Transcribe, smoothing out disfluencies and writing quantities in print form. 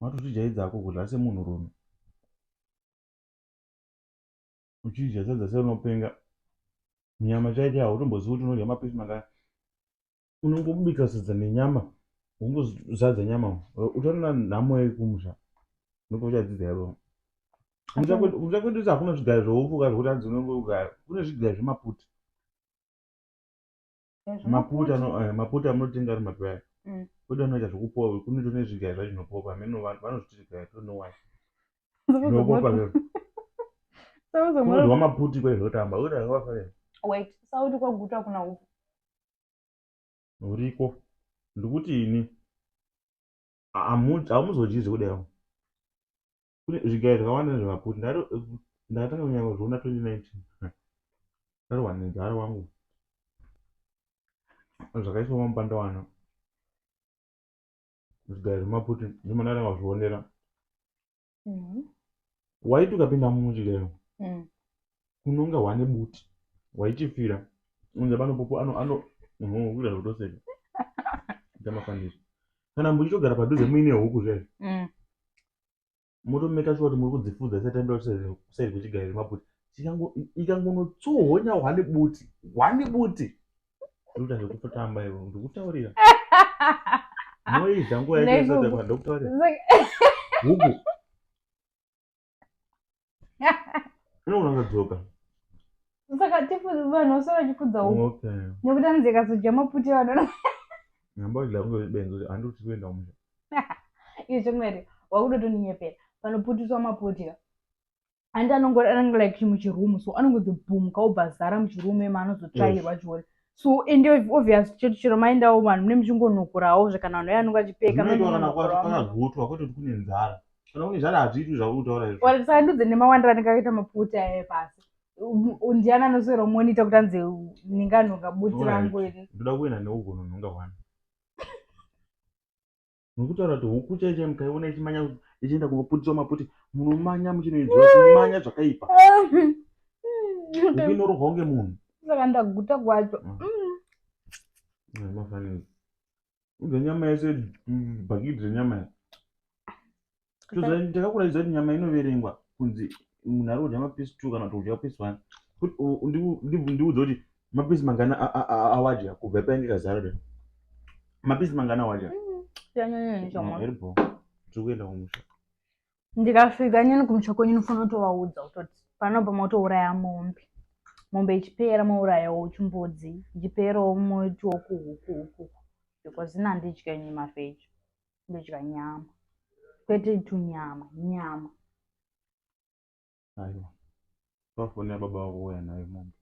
Watozvijaidza hako kudya semunhurume. Uchidya sadza seunopenga. Nyama chaiyo chaiyo hautombozivi kuti unodya mapisi mangani. Unongobika sadza nenyama wongozadza nyama. Uchaona nhamo yekumusha. Ndopauchadzidza ipapo. Kumusha kwedu hakuna zvigayo zveupfu ka zvekuti hanzi unongogaya. Kune zvigayo zvemaputi. Maputi ano eh, maputi amunotenga ari mapi aya. Kwedu anoita zvekupowa kunoitwa nezvigayo zvacho zvinopopa. Hameno vanhu vanozviti zvigayo don't know why. Zvinopopa zvezvo. Kunodyiwa maputi kwete zvekutamba. Uye zvakafanira. Wait, sauti kwaGuta kuna upfu. Uriko. Ndikuti ini hamuzodyi zvekudai. Kune zvigayo zvakawanda nezvemaputi. Ndakatanga kunyanya kuzviona 2019. Ndarohwa nenzara wangu. Zvakaiswa mamupandawana. Zvigayo zvemaputi ndimo ndatanga kuzvionera. Waiti ukapinda muchigayo unonga wane buti waichifira unze panopopo ano ano kuita zvekutoseka ita mafanisi kana muchitogara padhuze muine huku zvaizvo motomeka sure kuti muri kudzifudza isati yaenda kusaidi kwechigayo zvemaputi ikangonotsohonya hwane buti hwane buti ndikuita zvekutotamba ivo ndikutaurira moidya nguva yacho ndokutaurira huku inogona kudzoka saka tifudze vanhu vose vachifudza huku okay nekuti anzi ikazodya maputi vanhu nyamba kudya kunge benzi handi kuti kuenda kumusha iyo chemweri wakutotoninyepera panoputiswa maputi ka handi anongo anenge like muchirumu so anongonzi boom kaubva zara muchirumu ema anozotsvairwa chiori so and obvious chero chero maendawo vanhu mune muchingonokurawo zve kana vanhu vaya anonge achipfeka zvinoitwa kana kwakagutwa kwete kuti kune nzara kana kune nzara hazviitwi zvauri kutaura izvo saka ndudze nemawandiro anenge akaita maputi aya pasi ndiani anoswera monita kuti anzi ndinganhonga buti rangu iri ndoda kuenda neugononhonga hwani Murikutaura kuti huku chaiyo chaiyo mukaiona ichimanya ichienda kunoputiswa maputi munomanya muchinoidzora kumanya zvakaipa. Huku inorohwa kunge munhu. Saka ndaguta kwacho. Mafanisi. Udza nyama yese bhakiti renyama iyi. Takakuratidza kuti nyama inoverengwa kunzi munhu ari kudya mapisi 2 kana kuti kudya pisi 1. Ndiudze kuti mapisi mangana awadya kubva painge kazara dai. Mapisi mangana awadya? Eripo. Tiri kuenda kumusha. Ndikasvika inini kumusha kwenyu ndinofanira kutovaudza kutoti panopa motouraya mombe. Mombe ichipera mourayawo chimbudzi, ichiperawo moitiwo kuhuku huku because ini handidye nyama veg. Ndodya nyama. Kwete tunyama, nyama. Aiwa. Pafonera baba vako ouya nayo mombe.